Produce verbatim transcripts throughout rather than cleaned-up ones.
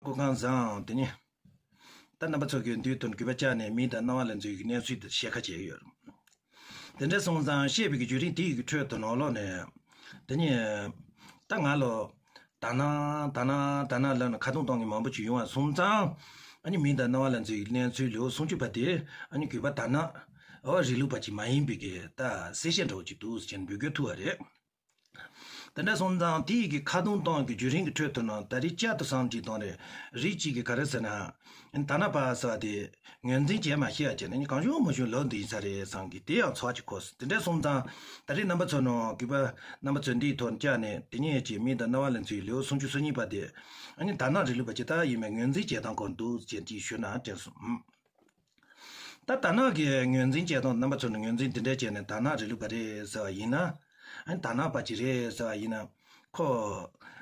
སྐུ་ཁམས་བཟང་། དེ་ནི་ད་རྣམ་པ་ཚོ་གིས་འདིའི་དོན་གུས་པ་བཅངས་ནས་མིང་དང་རྣ་བ་ལ་འཛུལ་གྱི་གནས་ཚུལ་དེ་བཤད་ཁ་བྱས་ཡོད། དེ་འདྲ་སོང་ཙང་བཤད་པའི་གི་བརྒྱུད་རིམ་དེ་ཡི་གི་ཁྲོད་དུ་ནང་ལོགས་ནས་དེ་ནི་ད་ང་ལོ་དར་ནག་དར་ནག་དར་ནག་ལབ་ནས་ཁ་རྡུང་གཏོང་མཁན་མང་པོ་ཅིག་ཡོང་བ་སོང་ཙང་། ཨ་ནི་མིང་དང་རྣ་བ་ལ་འཛུལ་གྱི་གནས་ཚུལ་ལེའུ་སུམ་ཅུ་པ་དེ་ཨ་ནི་གུས་པ་དར་ནག་འོ་རིང་ལུགས་པ་ཅིག་མ་ཡིན་པའི་གི་ད་གསལ་བཤད་འདྲ་བོ་ཅིག་འདུག་ཟེར་ནས་འབོད་སྐུལ་ཐུབ་པ་རེད། དེ་འདྲ་སོང་ཙང་དེ་ཡི་གི་ཁ་རྡུང་གཏོང་གི་བརྒྱུད་རིམ་གྱི་ཁྲོད་དུ་ནང་ད་རེས་བསྐྱར་དུ་བསམ་གྱིས་གཏོང་རེད། རིགས་གཅིག་གིས་ག་རེ་ཟེར་ན། དར་ནག་པ་ཟེར་བ་དེ་ངོས་འཛིན་བྱས་མ་ཤེས་ཡ་བྱས་ནས་གང་བྱུང་མང་བྱུང་ལབ་འདི་ཡིན་ས་རེད་བསམ་གི། དེ་ཡང་ཚོར་བ་ཅིག་འཁོར་སོང་། དེ་འདྲ་སོང་ཙང་ད་རེས་རྣམ་པ་ཚོ་ནང་གུས་པ་རྣམ་པ་ཚོས་འདིའི་ཐོག་བཅར་ནས་དེ་ཉིད་ཀྱི་མིང་དང་རྣ་བ་ལ་འཛུལ་ལེའུ་སུམ་ཅུ་སོ་གཉིས་པ་དེ་ཨ་ནི་དར་ནག་རིང་ལུགས་པ་ཇི་ལྟར་ཡིན་མིན་ངོས་འཛིན་བྱེད་སྟངས་སྐོར་འདུག་ཅེས་ཅིག་ཞུས་ན་དྲན་སོང་། ད་དར་ནག་གི་ངོས་འཛིན་བྱེད་སྟངས་རྣམ་པ་ཚོ་ནས་ངོས་འཛིན་དེ་འདྲ་བྱས་ནས་དར་ནག་རིང་ལུགས་པ་རེད་ཟེར་བ་ཡིན་ན། ཨ་ནི་དར་ནག་པ་ཅིག་རེད་ཟེར་བ་ཡིན་ན། ཁོ་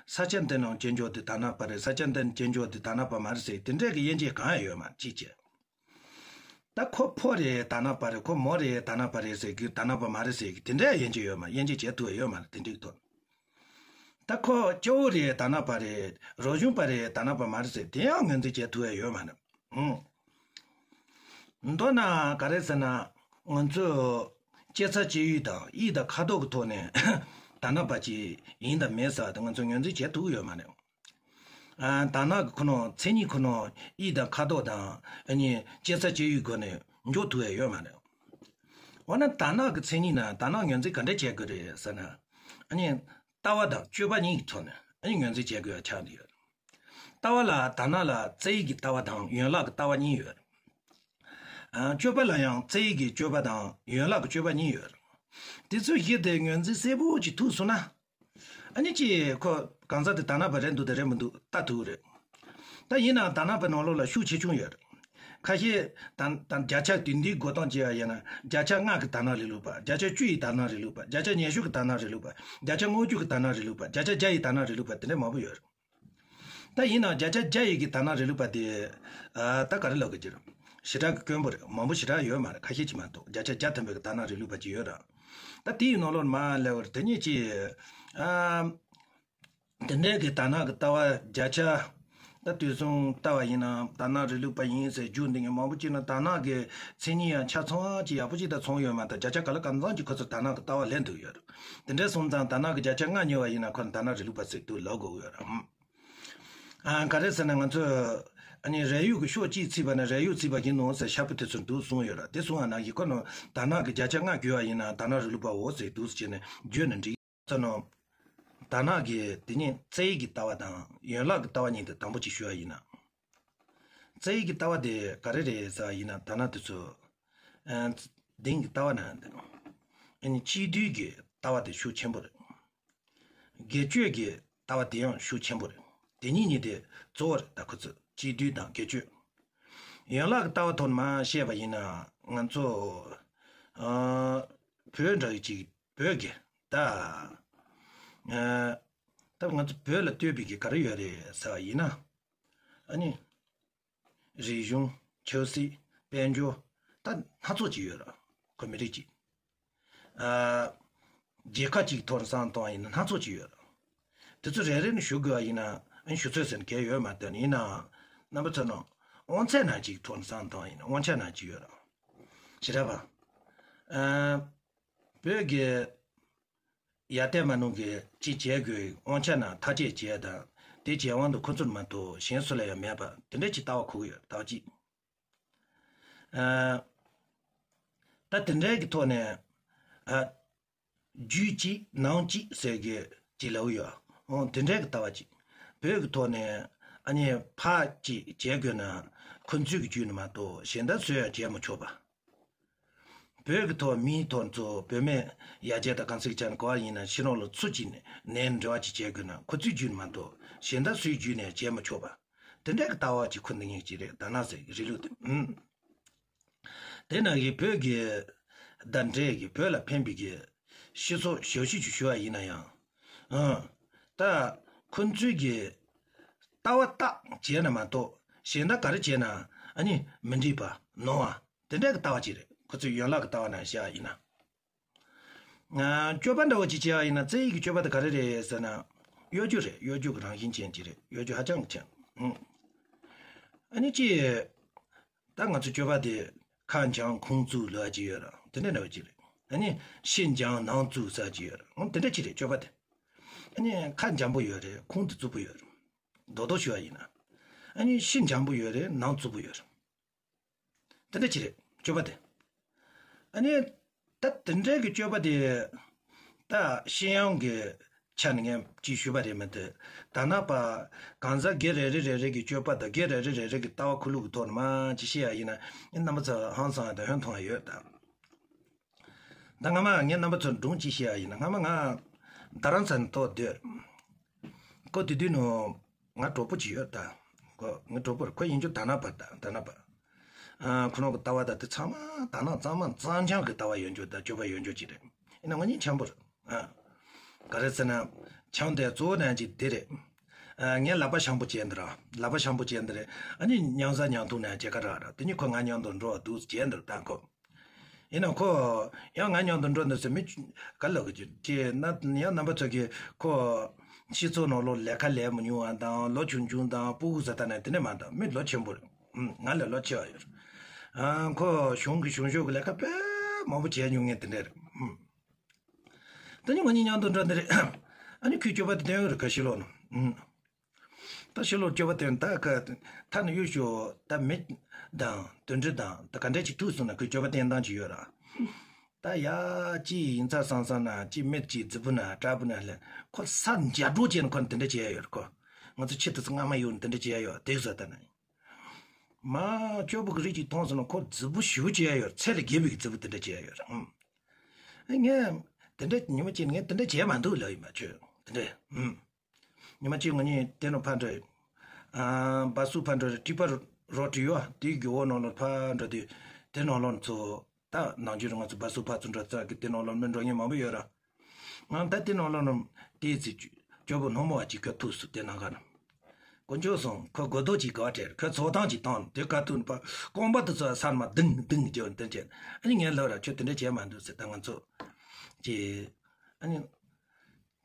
ས་སྐྱ་མདུན་ནང་སྐྱེས་འགྱུར་དེ་དར་ནག་པ་རེད། ས་སྐྱ་མདུན་སྐྱེས་འགྱུར་དེ་དར་ནག་པ་མ་རེད་ཟེར་དེ་འདྲ་གི་དབྱེ་འབྱེད་གང་ཡང་ཡོད་མ་རེད། གཅིག་བྱས། ད་ཁོ་ཕོ་རེད་དར་ནག་པ་རེད། ཁོ་མོ་རེད་དར་ནག་པ་རེད་ཟེར་གི་དར་ནག་པ་མ་རེད་ཟེར་གི་དེ་འདྲ་དབྱེ་འབྱེད་ཡོད་མ་རེད། དབྱེ་འབྱེད་བྱེད་ཐུབ་ཡ་ཡོད་མ་རེད། དེ་འདྲའི་ཐོག་ད་ཁོ་སྐྱ་བོ་རེད་དར་ནག་པ་རེད། རོ་གཞུང་པ་རེད་དར་ནག་པ་མ་རེད་ཟེར་དེ་ཡང་ངོས་འཛིན་བྱེད་ཐུབ་ཡ་ཡོད་མ་རེད། ཨང་། མདོར་ན་ག་རེ་ཟེར་ན། ང་ཚོས་སྐྱེ་ས་སྐྱེ་ཡུལ་དང་དབྱིབས་དང་ཁ་དོག་གི་ཐོག་ནས་དར་ནག་པ་ཅིག་ཡིན་དང་མིན་ཟེར་བ་དེ་ང་ཚོས་ངོས་འཛིན་བྱེད་ཐུབ་ཡོད་མ་རེད། ཨ། དར་ནག་གི་ཁོ་ན་མཚན་ཉིད་ཁོ་ན་དབྱིབས་དང་ཁ་དོག་དང་ཨ་ནི་སྐྱེ་ས་སྐྱེ་ཡུལ་སྒོ་ནས་འཇོག་ཐུབ་ཡ་ཡོད་མ་རེད། འོ་ན་དར་ནག་གི་མཚན་ཉིད་ན་དར་ནག་ངོས་འཛིན་ག་འདྲ་བྱེད་དགོས་རེད་ཟེར་ན། ཨ་ནི་ལྟ་བ་དང་སྤྱོད་པ་གཉིས་ཀྱི་ཐོག་ནས་ཨ་ནི་ངོས་འཛིན་བྱེད་དགོས་ཡ་ཆགས་ཀྱི་ཡོད། ལྟ་བ་ལ་དར་ནག་ལ་རྩ་བའི་གི་ལྟ་བ་དང་ཡན་ལག་གི་ལྟ་བ་གཉིས་ཡོད། ཨ། སྤྱོད་པ་ལ་ཡང་རྩ་བའི་གི་སྤྱོད་པ་དང་ཡན་ལག་གི་སྤྱོད་པ་གཉིས་ཡོད། དེ་ཚོ་གཞི་དེ་ངོས་འཛིན་གསལ་པོ་ཅིག་ཐུབ་སོང་ན། ཨ་ནི་ཅི་ཁོ་གང་ཟག་དེ་དར་ནག་པ་རེད་འདུག་དང་རེད་མི་འདུག་ལྟ་ཐུབ་རེད། ད་ཡིན་ནའང་དར་ནག་པའི་ནང་ལོགས་ལ་ཤུགས་ཆེ་ཆུང་ཡོད་རེད། ཁ་ཤས་ད་ད་བརྒྱ་ཆ་དེ་འདིའི་བགོ་སྟངས་བྱས་པ་ཡིན་ན་བརྒྱ་ཆ་ལྔ་གི་དར་ནག་རིང་ལུགས་པ། བརྒྱ་ཆ་བཅུ་ཡི་དར་ནག་རིང་ལུགས་པ། བརྒྱ་ཆ་ཉི་ཤུ་གི་དར་ནག་རིང་ལུགས་པ། བརྒྱ་ཆ་ལྔ་བཅུ་གི་དར་ནག་རིང་ལུགས་པ། བརྒྱ་ཆ་བརྒྱ་ཡི་དར་ནག་རིང་ལུགས་པ་དེ་འདྲ་མང་པོ་ཡོད་རེད། ད་ཡིན་ནའང་བརྒྱ་ཆ་བརྒྱ་ཡི་གི་དར་ནག་རིང་ལུགས་པ་དེ། ཨ། ད་ག་རེ་ལབ་དགོས་ཀྱི་རེད། ཞེ་དྲག་གི་དཀོན་པོ་རེད། མང་པོ་ཞེ་དྲག་ཡོད་མ་རེད། ཁ་ཤས་ཅིག་མ་གཏོགས་བརྒྱ་ཆ་བརྒྱ་ཐམ་པའི་གི་དར་ནག་རིང་ལུགས་པ་ཅིག་ཡོད་རེད། ད་དེ་ཡི་ནང་ལོགས་མར་སླེབས་པར་དེ་ཉིད་ཀྱི། ཨ། དེ་འདྲའི་གི་དར་ནག་གི་ལྟ་བ་བརྒྱ་ཆ། ད་དུས་གསུམ་ལྟ་བ་ཡིན་ན་དར་ནག་རིང་ལུགས་པ་ཡིན་ཟེར་བརྗོད་འདི་ངས་མང་པོ་ཅིག་ན་དར་ནག་གི་མཚན་ཉིད་ཡང་ཆ་ཚང་བ་ཅིག་ཡག་པོ་ཅིག་ད་ཚང་ཡོད་མ་རེད། བརྒྱ་ཆ་ག་ལ་གང་འཚམ་ཅིག་ཁོ་ཚོ་དར་ནག་གི་ལྟ་བ་ལེན་ཐུབ་ཡོད་རེད། དེ་འདྲ་སོང་ཙང་དར་ནག་གི་བརྒྱ་ཆ་ལྔ་ཉོ་བ་ཡིན་ན་ཁོ་ན་དར་ནག་རིང་ལུགས་པ་ཟེར་འདུག་ལབ་དགོས་ཡོད་རེད། ཨ། ག་རེ་ཟེར་ན་ང་ཚོས་ཨ་ནི་རས་ཡུག་གི་ཤོག་གཅིག་བརྩིས་པ་ན་རས་ཡུག་བརྩིས་པ་ཡིན་ནོ་ཟེར་ཤར་བུ་དེ་ཚོ་འདུག་གསུངས་ཡོད་ར། དེ་གསུངས་པ་ན་གི་ཁོ་ནོ་དར་ནག་གི་བརྒྱ་ཆ་ལྔ་བརྒྱུད་པ་ཡིན་ན་དར་ནག་རིང་ལུགས་པའོ་ཟེར་འདུག་ཟེར་ནས་བརྗོད་ནས་འགྲིག་ཚོ་ནོ། དར་ནག་གི་དེ་ཉིད་རྩ་བའི་གི་ལྟ་བ་དང་ཡན་ལག་གི་ལྟ་བ་གཉིས་དེ་དང་པོ་གཅིག་ཞུ་བ་ཡིན་ན། རྩ་བའི་གི་ལྟ་བ་དེ་ག་རེ་རེད་ཟེར་བ་ཡིན་ན་དར་ནག་དེ་ཚོ། ཨ། དེང་གི་ལྟ་བ་ན་དེ། ཨ་ནི་སྤྱི་འདུས་ཀྱི་ལྟ་བ་དེ་ཤུགས་ཆེན་པོ་རེད། སྒེར་གཅོད་ཀྱི་ལྟ་བ་དེ་ཡང་ཤུགས་ཆེན་པོ་རེད། དེ་གཉིས་གཉིས་དེ་གཙོ་བོ་རེད། ད་ཁོ་ཚོ་སྤྱི་འདུས་དང་སྒེར་གཅོད། ཡན་ལག་གི་ལྟ་བ་ཐོག་ནས་མར་བཤད་པ་ཡིན་ན་ང་ཚོ། ཨ། བོད་འདྲ་ཅིག་བོད་ཀྱི་ད། ཨ། ད་ང་ཚོ་བོད་ལ་ལྟོས་པའི་གི་ག་རེ་ཡོད་རེད་ཟེར་བ་ཡིན་ན། ཨ་ནི། རིག་གཞུང་། ཆབ་སྲིད། དཔལ་འབྱོར། ད་སྣ་ཚོགས་ཅིག་ཡོད་ར། ཁོ་མི་རིགས་ཅིག་ཨ། རྒྱལ་ཁབ་ཅིག་ཐོག་ནས་བསམ་བཏང་བ་ཡིན་ན་སྣ་ཚོགས་ཅིག་ཡོད་ར། དེ་ཚོ་རེ་རེ་ནས་ཞུ་དགོས་པ་ཡིན་ན་ཨ་ནི་ཞུ་ཚོད་ཟེར་ན་གལ་ཡོད་མ་རེད། ཡིན་ནའང་རྣམ་པ་ཚོ་ནང་དབང་ཚད་ནང་ཅིག་ཐོག་ནས་བསམ་བཏང་བ་ཡིན་ན་དབང་ཆ་ནང་ཅིག་ཡོད་ར། ཞེ་དྲག་པ། ཨ། བོད་ཀྱི་ཡར་ལྟས་མ་ནུབ་ཀྱི་ཅིག་བྱེད་དགོས་དབང་ཆ་ནང་ཐག་བཅད་བྱས་དང་དེ་བྱེད་དབང་དུ་ཁོ་ཚོར་མ་གཏོགས་གཞན་སུ་ལ་ཡང་མེད་པ་དེ་འདྲ་ཅིག་ལྟ་བ་འཁོར་གྱི་ཡོད། ལྟ་བ་གཅིག་ཨ། ད་དེ་འདྲའི་གི་ཐོག་ནས། ཨ། རྒྱུད་གཅིག་ནང་གཅིག་ཟེར་གི་ཅིག་ལབ་ཡོད། འོ་དེ་འདྲའི་གི་ལྟ་བ་གཅིག་བོད་ཀྱི་ཐོག་ནས་ཨ་ནི་ཕར་གཅིག་བྱེད་དགོས་ན་ཁོ་ཚོའི་གི་རྒྱུད་ནས་མ་གཏོགས་གཞན་དག་སུས་ཡང་བྱེད་མི་ཆོག་པ། བོད་ཀྱི་ཐོག་མིའི་ཐོག་ཚོ་བོད་མི་ཡར་རྒྱས་དང་གང་ཟག་གི་ཆ་ནས་ག་བ་ཡིན་ན་ཕྱི་ལོགས་ལ་ཚུར་གཅིག་ནས་ནས་འབྲེལ་བ་གཅིག་བྱེད་དགོས་ན་ཁོ་ཚོའི་རྒྱུད་ནས་མ་གཏོགས་གཞན་དག་སུའི་རྒྱུད་ནས་བྱེད་མི་ཆོག་པ། དེ་འདྲའི་གི་ལྟ་བ་གཅིག་ཁོ་འདི་ཉིད་ཅིག་རེད། དར་ནག་ཟེར་གི་རིང་ལུགས་དེ། ཨུམ། དེ་ནང་གི་བོད་ཀྱི་བརྡ་འདྲེས་ཀྱི་བོད་ལ་ཕན་པའི་གི་སྤྱི་ཚོགས་ཞབས་ཞུ་ཅིག་ཞུ་བ་ཡིན་ན་ཡང་། ཨང་། ད་ཁོ་ཚོའི་གི་ལྟ་བ་བརྟག་བྱས་ན་མ་གཏོགས་གཞན་དག་ག་རེ་བྱས་ན་ཨ་ནི་མི་འགྲིག་པ་ནོར་བ་དེ་འདྲའི་གི་ལྟ་བ་ཅིག་རེད། ཁོ་ཚོའི་ཡན་ལག་གི་ལྟ་བ་ནང་བཤད་པ་ཡིན་ན། ཨ། སྤྱོད་པ་འདྲ་བོ་ཅིག་བྱས་པ་ཡིན་ན་རྩ་བའི་གི་སྤྱོད་པ་དེ་ག་རེ་རེད་ཟེར་ན། གཡོ་སྒྱུ་རེད། གཡོ་སྒྱུ་གི་རང་བཞིན་ཅན་ཅིག་རེད། གཡོ་སྒྱུ་ཧ་ཅང་གི་ཆེ། ཨང་། ཨ་ནི་ཅི། ད་ང་ཚོ་སྤྱོད་པ་དེ་ཁ་འཇམ་ཁུང་བཙུགས་ལབ་ཅིག་ཡོད་ར། དེ་འདྲ་འདྲ་བ་ཅིག་རེད། ཨ་ནི་ཕྱི་འཇམ་ནང་བཙུགས་ཟེར་ཅིག་ཡོད་ར། འོ་དེ་འདྲ་ཅིག་རེད་སྤྱོད་པ་དེ། ཨ་ནི་ཁ་འཇམ་པོ་ཡོད་རེད། ཁུང་དེ་བཙུགས་པོ་ཡོད་རེད། རྡོག་རྡོག་ཞུ་བ་ཡིན་ན། ཨ་ནི་ཕྱི་འཇམ་པོ་ཡོད་རེད། ནང་བཙུགས་པོ་ཡོད་རེད། དེ་འདྲ་ཅིག་རེད་སྤྱོད་པ་དེ། ཨ་ནི་ད་དེ་འདྲའི་གི་སྤྱོད་པ་དེ་ད་ཤེས་ཡོན་གི་ཆ་ནས་ངས་ཅིག་ཞུས་པ་རེད་མི་འདུག་ད་ན་པ་གང་ཟག་སྒེར་རེ་རེ་རེ་རེ་གི་སྤྱོད་པ་དང་སྒེར་རེ་རེ་རེ་རེ་གི་ལྟ་བ་ཁོར་ཡུག་གི་ཐོག་ནས་མ་ཅིག་བཤད་ཡ་ཡིན་ན། ཨ་ནི་རྣམ་པ་ཚོ་ཧང་སང་ཡ་དང་ཧོན་ཐོང་ཡ་ཡོད་ད། ད་སྔ་མ་ངས་རྣམ་པ་ཚོར་སྒྲུང་ཅིག་བཤད་ཡ་ཡིན་ན། སྔ་མ་ང་རྡ་རམ་ས་ལ་ཐོག་སྡོད། ཁོ་དེ་དུས་ནོ་ང་གྲོགས་པོ་ཅིག་ཡོད་ད། ཁོ་ངའི་གྲོགས་པོ་རེད། ཁོ་ཡིན་རྒྱུ་ད་ན་པ་ད་ད་ན་པ། ཨ། ཁོ་རང་གི་ལྟ་བ་ད་དེ་ཚང་མ་ད་ན་གཙང་མ་གཙང་རྐྱང་གི་ལྟ་བ་ཡོད་རྒྱུ་ད་སྤྱོད་པ་ཡོད་རྒྱུ་ཅིག་རེད། ཡིན་ན་ང་གཉིས་འཆམ་པོ་རེད། ཨ། ག་རེ་ཟེར་ན། འཆམ་དེ་གཙོ་བོ་ནང་གཅིག་དེ་རེད། ཨ། ངས་ལག་པ་བྱང་པོ་བྱས་འདི་ར། ལག་པ་བྱང་པོ་བྱས་འདི་རེད། ཨ་ནི་མཉམ་ཟ་མཉམ་འཐུང་ནས་སྐྱེས་ཀ་རག་ར། དེ་ནི་ཁོ་ང་མཉམ་དུ་འགྲོ་བ་འདུག་བྱས་འདི་ར་ད་ཁོ། ཡིན་ན་ཁོ་ཡང་ང་མཉམ་དུ་འགྲོ་འདུག་ཟེར་མི་ག་ལབ་གི་ཅི་ན་ཡང་རྣམ་པ་ཚོ་གིས་ཁོ་སྤྱི་ཚོགས་ནང་ལོགས་ལས་ཀ་ལས་མི་ཉུང་བ་དང་། ལོ་ཆུང་ཆུང་དང་སྤུ་གུ་ཟ་ད་ནས་དེ་ནས་མ་འདུག་མི་ལོ་ཆེན་པོ་རེད། ང་ལས་ལོ་ཆེ་བ་ཡོད་རེད། ཁོ་གཞུང་གི་གཞུང་ཕྱོགས་ཀྱི་ལས་ཀ་དཔེ་མང་པོ་བྱས་མྱོང་མཁན་དེ་འདྲ་རེད། ད་ནི་ང་གཉིས་མཉམ་དུ་འགྲོ་འདི་རེད། ཨ་ནི་ཁོའི་སྤྱོད་པ་དེ་སྟོན་ཡོད་རེད་ཁ་ཕྱི་ལོགས་ནས། ད་ཕྱི་ལོགས་སྤྱོད་པ་དེ་ད་ཁ་ཐ་ན་གཡུ་ཞོ་ད་མི་དང་དོན་འགྲུབ་དང་ད་ག་འདྲ་ཅིག་ཐུག་སོང་ན་ཁོའི་སྤྱོད་པ་བསྟན་སྟངས་ཅིག་ཡོད་ར། ད་ཡ་ཅི་ཡིན་ཚ་སང་སང་ན་ཅི་མི་ཅི་རྫི་པོ་ན་དྲག་པོ་ན་ལ་ཁོ་ས་འཇའ་སྒྲོག་བྱས་ན་ཁོ་འདི་འདྲ་བྱས་ཡོད་རེད་ཁོ། ང་ཚོ་ཆེ་དུ་སྔ་མ་ཡོད་འདི་འདྲ་བྱས་ཡོད་དེ་བཟོ་ལྟ་ན། མ་སྤྱོད་པོ་གི་རིགས་ཅིག་མཐོང་སོང་ན་ཁོ་རྫི་པོ་ཞེ་པོ་བྱས་ཡོད་རེད། ཚད་ལས་བརྒལ་བའི་རྫི་པོ་དེ་འདྲ་བྱས་ཡོད་རེད། ཨང་། ངས་དེ་འདྲ་ཉི་མ་གཅིག་ངས་དེ་འདྲ་བྱས་མ་འདུག་ལབ་ཡིན་པ་ཁྱོད་དེ་འདྲ། ཨང་། ཉི་མ་གཅིག་ང་གཉིས་དེ་ནང་ཕར་འགྲོ། ཨ། བ་སུ་ཕར་འགྲོ་རེད། ཊི་པར་རོ་ཊི་ཡོད་དེའི་རྒྱུ་འོག་ནང་ལ་ཕར་འགྲོ་དུས་དེ་ནང་ལོགས་ཚོ་ད་ནང་ཆུ་རུ་ང་ཚོ་བ་སུ་ཕར་ཚུར་འགྲོ་ཚར་གི་དེ་ནང་ལོགས་མི་འགྲོ་མཁན་མང་པོ་ཡོད་ར། ང་ད་དེ་ནང་ལོགས་ནང་དེའི་ཚེ་སྐྱོ་པོ་སྣང་མོ་བ་གཅིག་ཁོ་ཐུག་སོང་དེ་ནང་ག་ན། དཀོན་མཆོག་གསུམ་ཁོ་དགོས་རྡོ་གཅིག་ག་བ་བྲལ་ཁོ་ཚོགས་ཐང་གཅིག་བཏང་དེ་ཀ་ཐུག་ནི་པ་རྐང་པ་དུ་ཚོ་ས་མ་དིང་དིང་རྒྱབ་དེ་བྱས། ཨ་ནི་ངས་ལབ་ར་ཁྱོད་དེ་འདྲ་བྱས་མ་འདུག་ཟེར། ད་ང་ཚོ་ཀྱི་ཨ་ནི།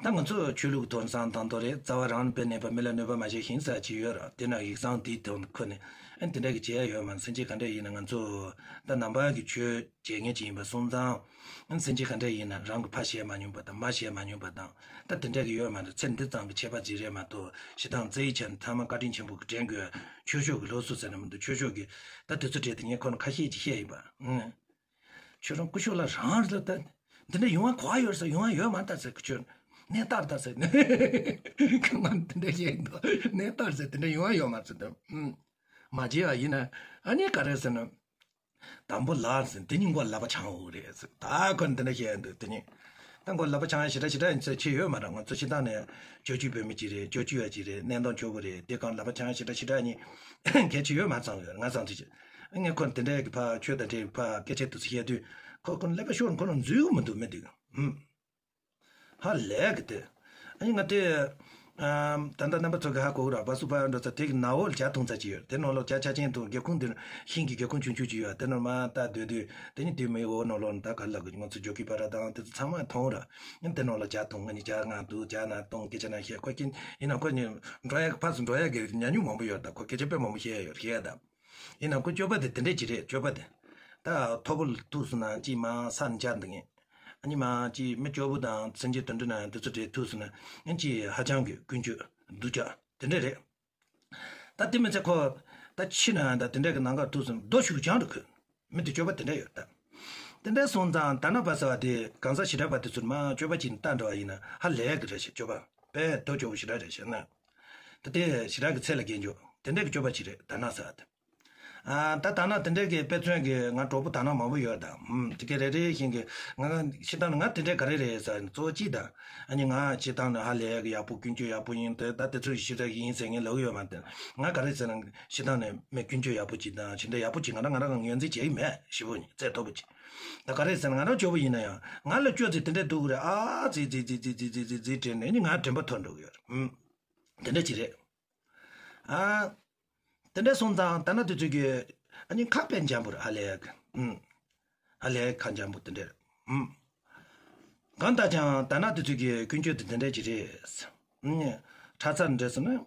ད་ང་ཚོ་ཆོས་ལུགས་དོན་བཟང་དང་དོ་རེད། རྩ་བ་རང་ལ་དཔེ་གནས་པ་མི་ལ་གནོད་པ་མ་བྱེད་ཤིང་ཟེར་གྱི་ཡོད་ར། དེ་ན་ཡིག་ཚང་དེའི་དོན་ཁོ་ནས་ཨ་ནི་དེ་འདྲ་གི་བྱས་ཡོད་མ་སེམས་ཅན་ག་འདྲ་ཡིན་ན་ང་ཚོ་ད་ནང་པ་གི་ཆོས་བྱེད་མཁན་ཅིག་ཡིན་པ་སོང་ཙང་། སེམས་ཅན་ག་འདྲ་ཡིན་ན་རང་གི་ཕ་བྱས་མ་མྱོང་པ་དང་མ་བྱས་མ་མྱོང་པ་དང་ད་དེ་འདྲ་གི་ཡོད་མ་རེད། ཚེ་འདི་ཙམ་གི་ཆད་པ་ཟིག་རེད་མ་གཏོགས་ཞེ་སྡང་རྩ་བའི་ཆ་ནས་ཐ་མ་བཀའ་དྲིན་ཆེན་པོ་གི་དྲན་དགོས། ཆོས་ཕྱོགས་ཀྱི་སློབ་གསོ་ཟེར་ན་མི་འདུག་ཆོས་ཕྱོགས་ཀྱི་ད་དུས་ཚོད་སྤྲད་དེ་ངས་ཁོ་ན་ཁ་ཤས་ཅིག་བཤད་ཡིན་པ། ཨང་། ཁྱོད་རང་སྐུ་ཞབས་ལ་རང་ལ་ད་འདི་འདྲ་ཡོང་བ་གོ་བ་ཡོད་ཟེར་ཡོང་བ་ཡོད་མ་ད་ཟེར་གི་ཁྱོད་གནས་སྟངས་ད་ཟེར་ནས་ཁོ་ང་འདི་འདྲ་བཤད་ཡིན་འདུག་གནས་སྟངས་ཟེར་འདི་འདྲ་ཡོང་བ་ཡོད་མ་ཟེར་འདུག་ཨང་། མ་བྱས་པ་ཡིན་ན་ཨ་ནི་ག་རེ་ཟེར་ན། དང་པོ་ལགས་ཟེར་དེ་ཉིན་མགོ་ལག་པ་འཆང་འོ་རེད་ཟེར། ད་ཁོ་འདི་འདྲ་བཤད་འདུག་དེ་ཉིན། ད་མགོ་ལག་པ་འཆང་ཞེ་དྲག་ཞེ་དྲག་ཡིན་ཚོད་ཆེ་ཡོད་མ་རེད། ང་ཚོ་སྤྱིར་བཏང་ནས་སྤྱོད་བཅུག་བོད་མི་གཅིག་རེད། སྤྱོད་བཅུག་ཡ་གཅིག་རེད། གནས་སྟངས་སྐྱོ་པོ་རེད། དེ་གང་ལག་པ་འཆང་ཞེ་དྲག་ཞེ་དྲག་ཡིན་གལ་ཆེ་ཡོད་མ་ཚང་ཡོད་ང་ཚང་ཚོ་ཆེ། ངས་ཁོ་འདི་འདྲའི་གི་ཕ་ཆོས་དང་འབྲེལ་བའི་ཕ་སྐད་ཆ་དུ་ཚོ་བཤད་དུས་ཁོ་ཁོ་ལེགས་པ་ཤོར་ཁོ་ལ་འཛུལ་གི་མི་འདུག་མི་འདུག་ཧུམ། ཧ་ལས་གི་དེ། ཨ་ནི་ང་དེ། ཨམ། ད་ལྟ་རྣམ་པ་ཚོ་གི་ཧ་གོ་གི་ར་བ་སུ་ཕ་འགྲོ་ཚ་དེ་གི་ནང་འོག་ལ་ཇ་འཐུང་ཚ་ཅིག་ཡོད། དེ་ནང་ལོགས་ཇ་ཆ་ཆེན་འཐུང་སྒེའུ་ཁུང་དེ་ཤིང་གི་སྒེའུ་ཁུང་ཆུང་ཆུང་ཅིག་ཡོད། དེ་ནང་མ་ལྟ་སྡོད་དུས་དེ་ནི་དེ་མི་འོག་ནང་ལོགས་ནས་ད་ག་ལ་གི་ང་ཚོ་ཇོ་ཀི་པ་ར་དང་དེ་ཚོ་ཚང་མ་མཐོང་ར། ཨ་ནི་དེ་ནང་ལ་ཇ་འཐུང་ང་ནི་ཇ་ང་འདུག་ཇ་ན་འཐུང་སྐད་ཆ་ན་བཤད་ཁོ་ཀྱིན་ཡིན་ན་ཁོ་ནི་འགྲོ་ཡ་གི་ཕར་ཚུར་འགྲོ་ཡ་གི་ཉམས་མྱོང་མང་པོ་ཡོད་ད་ཁོ་སྐད་ཆ་དཔེ་མང་པོ་བཤད་ཡ་ཡོད་བཤད་ད། ཡིན་ན་ཁོ་སྤྱོད་པ་དེ་དེ་འདྲས་ཅིག་རེད་སྤྱོད་པ་དེ། ད་མཐོ་པོ་ལ་ཐུག་སོང་ན་ཅིག་མ་ས་ནས་འཇར་འདུག་ངེས། ཨ་ནི་མ་ཅིག་མི་སྐྱོ་པོ་དང་སེམས་ཅན་དོན་འགྲུབ་ན་ཡང་དེ་ཚོ་དེ་ཐུག་སོང་ན་ཡང་ཅིག་ཧ་ཅང་གི་ཀུན་སྤྱོད་སྡུག་ཅག་དེ་འདྲས་རེད། ད་དེ་མི་ཚེ་ཁོ་ད་ཕྱི་ན་ད་དེ་འདྲས་ཀྱི་ནང་ཁར་ཐུག་སོང་རྡོ་ཤུགས་ཅང་རུ་ཁོས་མི་དེ་སྤྱོད་པ་དེ་འདྲས་ཡོད་ད། དེ་འདྲས་སོང་ཙང་ད་ན་པ་ཟེར་བ་དེ་གང་ཟག་ཞེ་དྲག་པ་དེ་ཚོར་མ་སྤྱོད་པ་ཅིག་ལྟ་འདྲ་བ་ཡིན་ན་ཧ་ལས་གི་རེད་ཞེས་སྤྱོད་པ་དཔེ་དོ་སྐྱོ་བོ་ཞེ་དྲག་རེད་ཞེ་ན། ད་དེ་ཞེ་དྲག་གི་ཚད་ལ་འགལ་འཇོག་དེ་འདྲས་ཀྱི་སྤྱོད་པ་ཅིག་རེད་ད་ན་ཟེར་བ་དེ། ཨ། ད་ད་ན་དེ་འདྲའི་གི་དཔེ་མཚོན་གི་ང་གྲོགས་པོ་ད་ན་མང་པོ་ཡོད་ད། ཨུམ། དེ་གི་རེ་རེ་བཞིན་གི་ང་ང་ཤི་སྟངས་ནི་ང་དེ་འདྲའི་ག་རེ་རེད་ཟེར་ནི་གཙོ་བོ་གཅིག་ད། ཨ་ནི་ང་ཤི་སྟངས་ནི་ཧ་ལས་གི་ཡག་པོ་ཀུན་སྤྱོད་ཡག་པོ་ཡིན་དེ་ད་དེ་ཚོ་ཞེ་དྲག་གི་ཡིན་ཟེར་ངས་ལབ་གི་ཡོད་མ་རེད། ང་ག་རེ་ཟེར་ན་ཤི་སྟངས་ནི་མི་ཀུན་སྤྱོད་ཡག་པོ་གཅིག་དང་ཞེ་དྲག་ཡག་པོ་གཅིག་ང་རང་ང་རང་ངོས་འཛིན་བྱེད་གི་མེད་ཞེ་པོ་ཡིན་ཚད་མཐོ་པོ་གཅིག་ད་ག་རེ་ཟེར་ན་ང་རང་སྐྱོ་པོ་ཡིན་ན་ཡང་ང་ལ་སྐྱོ་ཚིག་དེ་འདྲ་འདུག་གི་རེད་ཨ་ཙི་ཙི་ཙི་ཙི་དྲན་ནས་ནི་ང་དྲན་པ་ཐོར་འགྲོ་གི་ཡོད་རེད། ཨུམ། དེ་འདྲ་ཅིག་རེད། ཨ། དེ་འདྲ་སོང་ཙང་ད་ན་དེ་ཚོ་གི་ཨ་ནི་ཁ་དཔེ་འཇམ་པོ་རེད་ཧ་ལས་ཡག་གི་ཨུམ། ཧ་ལས་ཡག་ཁ་འཇམ་པོ་དེ་འདྲ་རེད་ཨུམ། གང་ལྟར་ཀྱང་ད་ན་དེ་ཚོ་གི་ཀུན་སྤྱོད་དེ་དེ་འདྲ་ཅིག་རེད། ཨུམ། ཁྲ་ཚར་འདྲ་སོང་ན་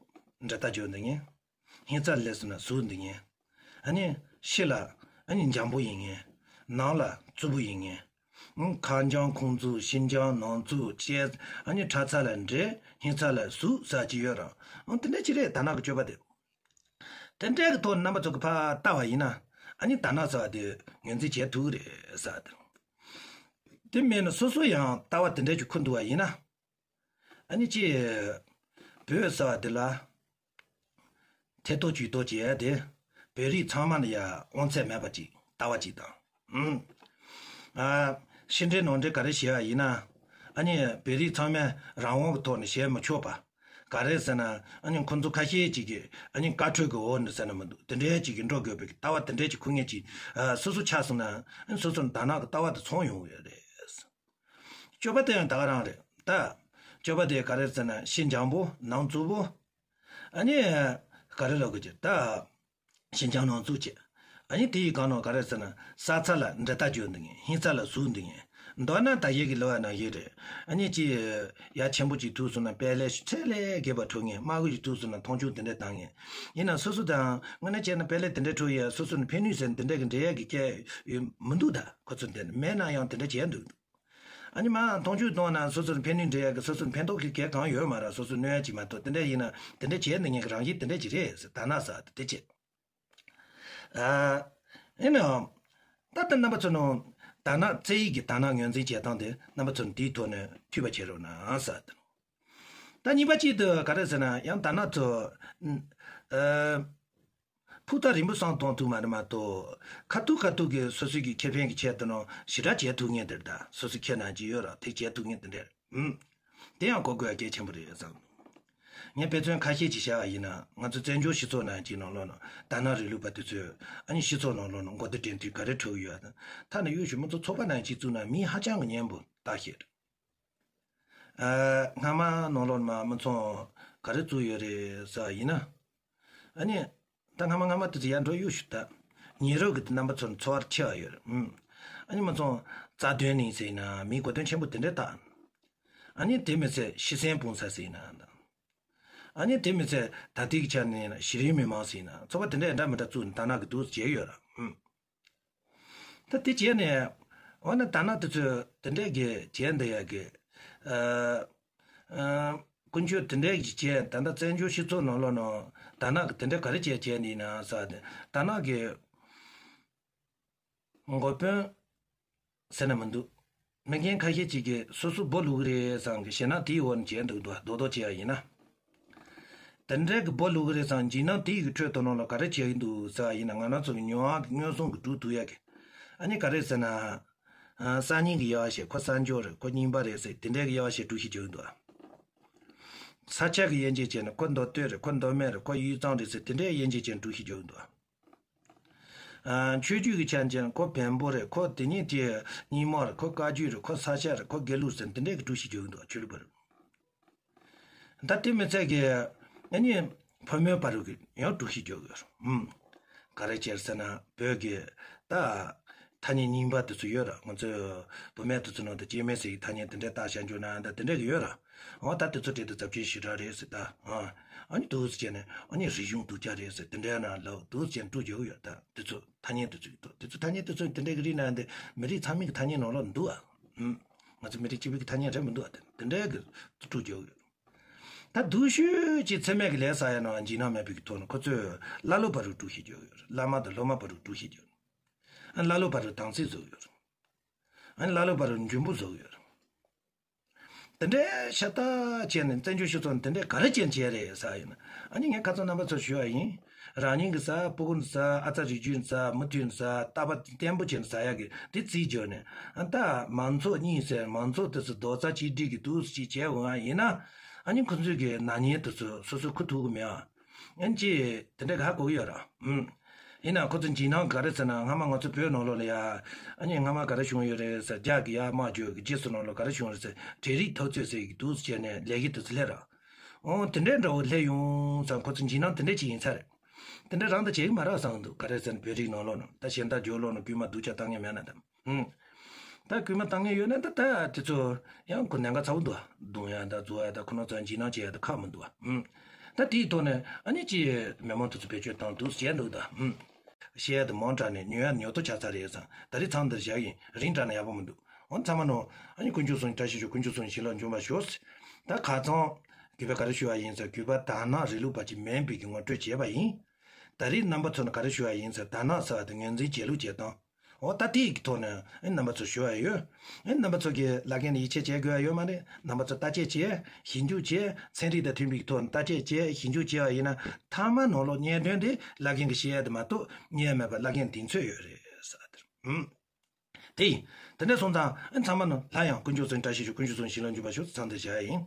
འདྲ་ལྟ་འཇོག་འདི་ངས། ཧིང་ཚ་ལ་སླེབས་སོང་ན་ཟུག་འདུག་མཁན། ཨ་ནི་ཕྱི་ལ་ཨ་ནི་འཇམ་པོ་ཡིན་མཁན། ནང་ལ་རྩུབ་པོ་ཡིན་མཁན། ཁ་འཇམ་ཁོང་རྩུབ། ཕྱི་འཇམ་ནང་རྩུབ་བཅས། ཨ་ནི་ཁྲ་ཚ་ལ་འདྲེ། ཧིང་ཚ་ལ་ཟུག་ཟེར་གྱི་ཡོད་ར། ཨང་དེ་འདྲ་ཅིག་རེད། དར་ནག་གི་སྤྱོད་པ་དེ། དེ་འདྲའི་གི་ཐོག་རྣམ་པ་ཚོ་གི་ཕར་ལྟ་བ་ཡིན་ན། ཨ་ནི་དར་ནག་ཟེར་བ་དེ་ངོས་འཛིན་བྱེད་ཐུབ་ཀྱི་རེད་ཟེར་བ་དེ། དེ་མིན་ན་སོ་སོ་ཡང་ལྟ་བ་དེ་འདྲ་ཅིག་འཁུར་འདུག་པ་ཡིན་ན། ཨ་ནི་ཅི། བོད་ཟེར་བ་དེ་ལ། ཐེ་གཏོགས་ཇུས་གཏོགས་བྱེད་ཡ་དེ། བོད་རིགས་ཚང་མ་ལ་ཡ་དབང་ཚད་མེད་པ་ཅིག་ལྟ་བ་ཅིག་དང་། ཨུམ། ཨ། ཕྱི་འབྲེལ་ནང་འབྲེལ་ག་རེ་བྱེད་ཡ་ཡིན་ན། ཨ་ནི་བོད་རིགས་ཚང་མས་རང་དབང་གི་ཐོག་ནས་བྱེད་མི་ཆོག་པ། ག་རེ་ཟེར་ན། ཨ་ནི་ཁོ་ཚོ་ཁ་ཤས་ཅིག་གིས་ཨ་ནི་བཀའ་འཁྲོལ་གི་འོག་ནས་ཟེར་ན་མི་འདུག་དེ་འདྲའི་ཅིག་གིས་འགྲོ་དགོས་པའི་ལྟ་བ་དེ་འདྲའི་ཅིག་འཁུར་མཁན་ཅིག་ཨ། སོ་སོ་ཆགས་སོང་ན། ཨ་ནི་སོ་སོར་དར་ནག་གི་ལྟ་བ་དེ་ཚང་ཡོང་གི་ཡོད་རེད། སྤྱོད་པ་དེ་ཡང་ད་ག་རང་རེད་ད། སྤྱོད་པ་དེ་ག་རེ་ཟེར་ན་ཕྱི་འཇམ་པོ་ནང་རྩུབ་པོ། ཨ་ནི། ག་རེ་ལབ་དགོས་ཀྱི་ད། ཕྱི་འཇམ་ནང་རྩུབ་བྱེད། ཨ་ནི་དེ་ཡི་སྒང་ནང་ག་རེ་ཟེར་ན་ས་ཚ་ལ་འདྲེ་རྟ་རྒྱུག་འདུག་མཁན། ཧིང་ཚ་ལ་ཟུག་འདུག་མཁན། མདོར་ན་ད་ཡི་གེ་ལབ་པ་ནང་བཞིན་རེད། ཨ་ནི་ཅི། ཡ་ཆེན་པོ་ཅིག་ཐུག་སོང་ན་དཔལ་ལས་ཚད་ལས་རྒྱས་པ་འཕྲོད་མཁན། དམའ་བོ་ཅིག་ཐུག་སོང་ན་མཐོང་ཆུང་དེ་འདྲ་བཏང་མཁན། ཡིན་ན་སོ་སོ་དང་དངོས་གནས་བྱས་ན་དཔལ་ལས་དེ་འདྲ་འཕྲོད་ཡ་སོ་སོ་ནི་ཕན་ནུས་ཟེར་ན་དེ་འདྲ་གི་འདྲེ་ཡ་གི་སྐྱེ་ཡོད་མི་འདུག་ད་ཁོ་ཚོ་འདི་ནི་མེད་ན་ཡང་དེ་འདྲ་བྱས་འདུག་ཨ་ནི་མ་མཐོང་ཆུང་གཏོང་ན་སོ་སོར་ཕན་ནུས་འདྲེ་ཡ་གི་སོ་སོར་ཕན་ཐོགས་ཀྱི་གལ་གང་ཡོད་མ་རེད། སོ་སོ་གནོད་ཡ་ཅིག་མ་གཏོགས། དེ་འདྲ་ཡིན་ན་དེ་འདྲ་བྱས་འདུག་མཁན་གི་རང་བཞིན་དེ་འདྲ་ཅིག་རེད་ཟེར། དར་ནག་ཟེར་བ་དེ་དེ་བྱེད། ཨ། ཡིན་ནའང་། ད་ལྟ་རྣམ་པ་ཚོ་ནང་དར་ནག་རྩེ་ཡིག་གི་དར་ནག་ངོས་འཛིན་བྱེད་སྟངས་དེ་རྣམ་པ་ཚོ་ནང་དེའི་ཐོག་ནས་འཐུས་པ་བྱེད་རོགས་གནང་ཟེར་བ་དེ། ད་གཉིས་པ་གཅིག་ཏུ་ག་རེ་ཟེར་ན་ཡང་དར་ནག་ཚོ། ཨ། ཕུགས་ཐག་རིང་པོ་བསམ་གཏོང་ཐུབ་མ་རེད་མ་གཏོགས། ཁ་ཐུག་ཁ་ཐུག་གི་སོ་སོའི་གི་ཁེ་ཕན་གྱི་ཆེད་དུ་ནང་ཞེ་དྲག་བྱེད་ཐུབ་མཁན་དེ་རེད། ད་སོ་སོའི་ཁེ་ནང་ཅིག་ཡོད་ར་དེ་བྱེད་ཐུབ་མཁན་དེ་འདྲ་རེད། ཨུམ། དེ་ཡང་གོ་དགོས་ཡ་གལ་ཆེན་པོ་རེད་བསམ། ངས་དཔེ་མཚོན་ཁ་ཤས་ཅིག་བཞག་པ་ཡིན་ན། ང་ཚོ་བཙན་བྱོལ་སྤྱི་ཚོགས་ནང་གི་ནང་ལོགས་ནང་དར་ནག་རིང་ལུགས་པ་དེ་ཚོས་ཨ་ནི་སྤྱི་ཚོགས་ནང་ལོགས་ནང་མགོ་བདེ་འགྲན་བསྡུར་ག་རེ་འགྲོ་གི་ཡོད་དང་། ཐ་ན་ཡུལ་གཞན་མི་ཚོ་ཚོགས་པ་ནང་ཅིག་བཙུགས་ན་མི་ཧ་ཅང་གི་སྙན་པོ་བཏགས་ཤེས་རེད། ཨ། སྔ་མ་ནང་ལོགས་མ་མི་ཚང་ག་རེ་བཙུགས་ཡོད་རེད་ཟེར་བ་ཡིན་ན། ཨ་ནི། ད་སྔ་མ་སྔ་མ་དེ་ཚོ་ཡར་འགྲོ་གཡུག་ཞུ་ད། ཉེ་རབས་ཀྱི་རྣམ་པ་ཚོར་འཚོ་བར་ཆེ་བ་ཡོད་རེད། ཨུམ། ཨ་ནི་མི་ཚང་རྩ་དོན་ནི་ཟེར་ན་མིའི་གོ་དོན་ཆེན་པོ་དེ་འདྲ་ད། ཨ་ནི་དེ་མི་ཚད་ཤི་གསོན་སྤོང་ས་ཟེར་ན་ད། ཨ་ནི་དེ་མི་ཚད་ད་ལྟའི་གི་ཆ་ནས་གཞི་རིམ་མི་མང་ཟེར་ན་ཚོགས་པ་དེ་འདྲ་འདྲ་མི་འདྲ་བཙུགས་ནས་དར་ནག་གི་འདུག་བྱས་ཡོད་ར། ཨུམ། ད་དེ་བྱས་ནས། འོ་ན་དར་ནག་དེ་ཚོས་དེ་འདྲས་གི་བྱས་འདི་ཡ་གི། ཨ། ཨ། ཀུན་སྤྱོད་དེ་འདྲས་གི་བྱས། ད་ལྟ་བཙན་བྱོལ་སྤྱི་ཚོགས་ནང་ལོགས་ནང་དར་ནག་གི་དེ་འདྲས་ག་རེ་བྱས་བྱས་འདི་ན་ཟེར་ཏེ། དར་ནག་གི་འགོ་དཔོན་ཟེར་ན་མི་འདུག་མི་རྒན་ཁ་ཤས་ཅིག་གིས་སོ་སོ་སྦོ་ལུག་རེད་བསམ་གི་ཞེད་སྣང་དེའི་འོག་ནས་བྱས་འདུག་འདུག་རྡོག་རྡོག་བྱས་པ་ཡིན་ན། དེ་འདྲས་གི་སྦོ་ལུག་རེད་བསམ་འཇིགས་སྣང་དེའི་གི་ཁྲོད་དུ་ནང་ལ་ག་རེ་བྱས་ཡིན་འདུག་ཟེར་བ་ཡིན་ན། ང་རང་ཚོ་གི་མྱོང་བ་གི་མངོན་སུམ་གི་སྒྲུབ་ཐུབ་ཡ་གི། ཨ་ནི་ག་རེ་ཟེར་ན། ཨ། སང་ཉིན་གི་དབྱེ་བ་བྱས། ཁོ་གསར་འབྱོར་རེད། ཁོ་རྙིང་པ་རེད་ཟེར་དེ་འདྲས་གི་དབྱེ་བ་བྱས་སྒྲུབ་ཤེས་ཀྱི་ཡོད་འདུག་ས་ཆ་གི་དབྱེ་འབྱེད་བྱས་ན་ཁོ་མདོ་སྟོད་རེད། ཁོ་མདོ་སྨད་རེད། ཁོ་དབུས་གཙང་རེད་ཟེར་དེ་འདྲས་དབྱེ་འབྱེད་བྱས་སྒྲུབ་ཤེས་ཀྱི་ཡོད་འདུག་ཨ། ཆོས་བརྒྱུད་ཀྱི་ཆ་ནས་བྱས་ན་ཁོ་བོན་པོ་རེད། ཁོ་དེ་ཉིད་དེ་རྙིང་མ་རེད། ཁོ་བཀའ་བརྒྱུད་རེད། ཁོ་ས་སྐྱ་རེད། ཁོ་དགེ་ལུགས་ཟེར་དེ་འདྲས་ཀྱི་སྒྲུབ་ཤེས་ཀྱི་ཡོད་འདུག་ཆོས་ལུགས་པ་རེད། ད་དེ་མི་ཚད་ཀྱི། ཨ་ནི་ཕོ་མོའི་བར་དུ་གི་ཡང་སྒྲུབ་ཤེས་ཀྱི་ཡོད། ཨུམ། ག་རེ་བྱས་ཟེར་ན་བོད་ཀྱི་ད་ཐ་སྙད་རྙིང་པ་དེ་ཚོ་ཡོད་ར། ང་ཚོའི་བུད་མེད་དེ་ཚོ་ནང་དུ་སྐྱེ་དམན་ཟེར་གྱི་ཐ་སྙད་དེ་འདྲས་བཏགས་བཞག་འཇོག་ན་ད་དེ་འདྲས་ཀྱི་ཡོད་ར། འོ་ད་དེ་ཚོ་གྲས་དེ་ཚབས་ཆེན་ཞེ་དྲག་རེད་ཟེར་ད། ཨ། ཨ་ནི་འདུག་སེ་བྱས་ནས་ཨ་ནི་རིག་གཞུང་སྡུག་ཅག་རེད་ཟེར་དེ་འདྲས་ན་ལབ་འདུག་སེ་བྱས་ནས་སྒྲུབ་ཀྱི་ཡོད། ད་དེ་ཚོ་ཐ་སྙད་དེ་ཚོ་ཡོད་དོ། དེ་ཚོ་ཐ་སྙད་དེ་ཚོ་དེ་འདྲས་ཀྱི་རིགས་ན་འདི་མི་རིགས་ཚང་མའི་གི་ཐ་སྙད་ནང་ལོགས་འདུག་ཨ། ཨུམ། ང་ཚོ་མི་རིགས་གཅིག་པུའི་གི་ཐ་སྙད་རེད་མི་འདུག་ཨ། དེ་དེ་འདྲས་ཀྱི་སྒྲུབ་ཀྱི་ཡོད། ད་སྡུག་ཤོས་ཀྱི་ཚེ་སྨད་ཀྱི་ལས་བསགས་ཡ་ནང་འཇིགས་སྣང་མེད་པའི་གི་ཐོག་ནས་ཁོ་ཚོས་ཀླ་ཀློ་བར་དུ་སྒྲུབ་ཤེས་ཀྱི་ཡོད། བླ་མ་དང་སློབ་མ་བར་དུ་སྒྲུབ་ཤེས་ཀྱི་ཡོད། ཨ། ཀླ་ཀློ་བར་དུ་དམ་ཚིག་བཟོ་གི་ཡོད། ཨ་ནི་ཀླ་ཀློ་བར་དུ་འཇོན་པོ་བཟོ་གི་ཡོད། དེ་འདྲའི་ཤ་སྟག་བྱས་ནས་བཙན་བྱོལ་སྤྱི་ཚོགས་ནས་དེ་འདྲའི་ག་རེ་བྱས་བྱས་རེད་ཟེར་ཡིན་ན། ཨ་ནི་ངས་ཁ་སང་རྣམ་པ་ཚོར་ཞུ་བ་ཡིན། རང་ཉིད་ཀྱི་ཟ་ཕྲུ་གུ་ནི་ཟ། ཨ་ཙ་རིགས་རྒྱུད་ནི་ཟ། མུ་མཐུད་ནི་ཟ། རྟག་པ་བརྟན་པོ་བྱས་ནས་ཟ་ཡག་གི་དེ་རྩིས་བརྗོད་ནས། ཨ། ད་མང་ཚོགས་གཉིས་ཟེར་མང་ཚོགས་དེ་ཚོ་རྡོག་རྩ་གཅིག་སྒྲིལ་གྱི་འདུག་སེ་བྱས་འོང་ཡ་ཡིན་ན། ཨ་ནི་ཁོ་ཚོས་ཀྱི་ན་ཉེན་དེ་ཚོ་སོ་སོས་འཁུར་ཐུབ་ཀྱི་མེད་ཨ། ཨ་ནི་ཅི་དེ་འདྲ་ག་གོ་གི་ཡོད་ར། ཨུམ། ཡིན་ན་ཁོ་ཚོ་འཇིགས་སྣང་ག་རེ་ཟེར་ན་སྔ་མ་ང་ཚོ་བོད་ནང་ལོགས་ལ་ཡ། ཨ་ནི་སྔ་མ་ག་རེ་བྱུང་ཡོད་རེད་ཟེར། རྒྱ་གི་ཡ་དམག་བརྗོད་ཀྱི་རྗེས་སུ་ནང་ལོགས་ག་རེ་བྱུང་རེད་ཟེར། གྲལ་རིམ་འཐབ་རྩོད་ཟེར་གྱི་འདུག་སེ་བྱས་ནས་ལས་ཀྱི་དུས་ཚོད་སླེབས་ར། འོ་དེ་འདྲའི་འདྲ་བོ་སླེབས་ཡོང་ཙང་ཁོ་ཚོ་འཇིགས་སྣང་དེ་འདྲ་ཅིག་ཡིན་ས་རེད། དེ་འདྲ་རང་དང་བྱེད་ཀྱི་མ་རེད་བསམ་གྱི་འདུག་ག་རེ་ཟེར་ན་བོད་རིགས་ནང་ལོགས་ནང་ད་གཞན་དག་ཇོ་ལོགས་ནང་རྐུན་མ་སྡུག་ཅག་བཏང་མཁན་མེད་ན་དམ། ཨུམ། ད་རྐུན་མ་བཏང་མཁན་ཡོད་ན་ད་ད་དེ་ཚོ་ཡང་ཁོ་གནད་འགག་ཚ་བོ་འདུག་རྡུང་ཡ་ད་རྫོགས་ཡ་ད་ཁོ་ན་ཚོ་འཇིགས་སྣང་བྱེད་ཡ་ད་ཁག་མི་འདུག་ཨུམ། ད་དེའི་ཐོག་ནས་ཨ་ནི་ཅི་མི་མང་དེ་ཚོ་བེད་སྤྱོད་བཏང་འདུག་བྱས་འདུག་ད། ཧུམ། བཤད་ཡ་དེ་མང་དྲགས་ནས་ཉོ་ཡ་ཉོ་ཐོ་ཆགས་ཚར་རེད་བསམ། ད་རེས་མཚམས་འདིར་བཞག་ཡིན། རིང་དྲགས་ན་ཡག་པོ་མི་འདུག་འོ་ཚང་མ་ནོ། ཨ་ནི་དཀོན་མཆོག་གསུམ་བཀྲ་ཤིས་ཤོག་དཀོན་མཆོག་གསུམ་བྱིན་རླབས་འབྱུང་བར་ཤོག་ད་ཁ་ཚང་གུས་པས་ག་རེ་ཞུ་བ་ཡིན་ཟེར། གུས་པ་དག་སྣང་རིང་ལུགས་པ་ཅིག་མིན་པའི་གི་ངོ་སྤྲོད་བྱས་པ་ཡིན། ད་རེས་རྣམ་པ་ཚོ་ནི་ག་རེ་ཞུ་བ་ཡིན་ཟེར། དག་སྣང་ཟེར་བ་དེ་ངོས་འཛིན་བྱེད་ལུགས་བྱེད་སྟངས། འོ་ད་དེའི་ཐོག་ནས་ཨེ་རྣམ་པ་ཚོ་ཞུ་བ་ཡོད། ཨེ་རྣམ་པ་ཚོ་གིས་བླ་རྒན་ལ་ཡིད་ཆེས་བྱེད་དགོས་ཡ་ཡོད་མ་རེད། རྣམ་པ་ཚོ་བརྟག་དཔྱད་བྱས། ཞིབ་འཇུག་བྱས། ཚན་རིག་དང་མཐུན་པའི་ཐོག་ནས་བརྟག་དཔྱད་བྱས། ཞིབ་འཇུག་བྱས་པ་ཡིན་ན། མཐའ་མ་ནང་ལོགས་སྙན་སྒྲོན་དེ་བླ་རྒན་གྱིས་བཤད་ཡ་དེ་མ་གཏོགས་རྙེད་མེད་པ་བླ་རྒན་གདེང་ཚོད་ཡོད་རེད་ཟེར་བ་དེ་རེད། ཨུམ། དེ་ཡིན། དེ་འདྲ་སོང་ཙང་ཨེ་ཚང་མ་ནང་སླར་ཡང་དཀོན་མཆོག་གསུམ་བཀྲ་ཤིས་ཤོག་དཀོན་མཆོག་གསུམ་བྱིན་རླབས་འབྱུང་བར་ཤོག་ཚང་དེ་བྱ་ཡ་ཡིན།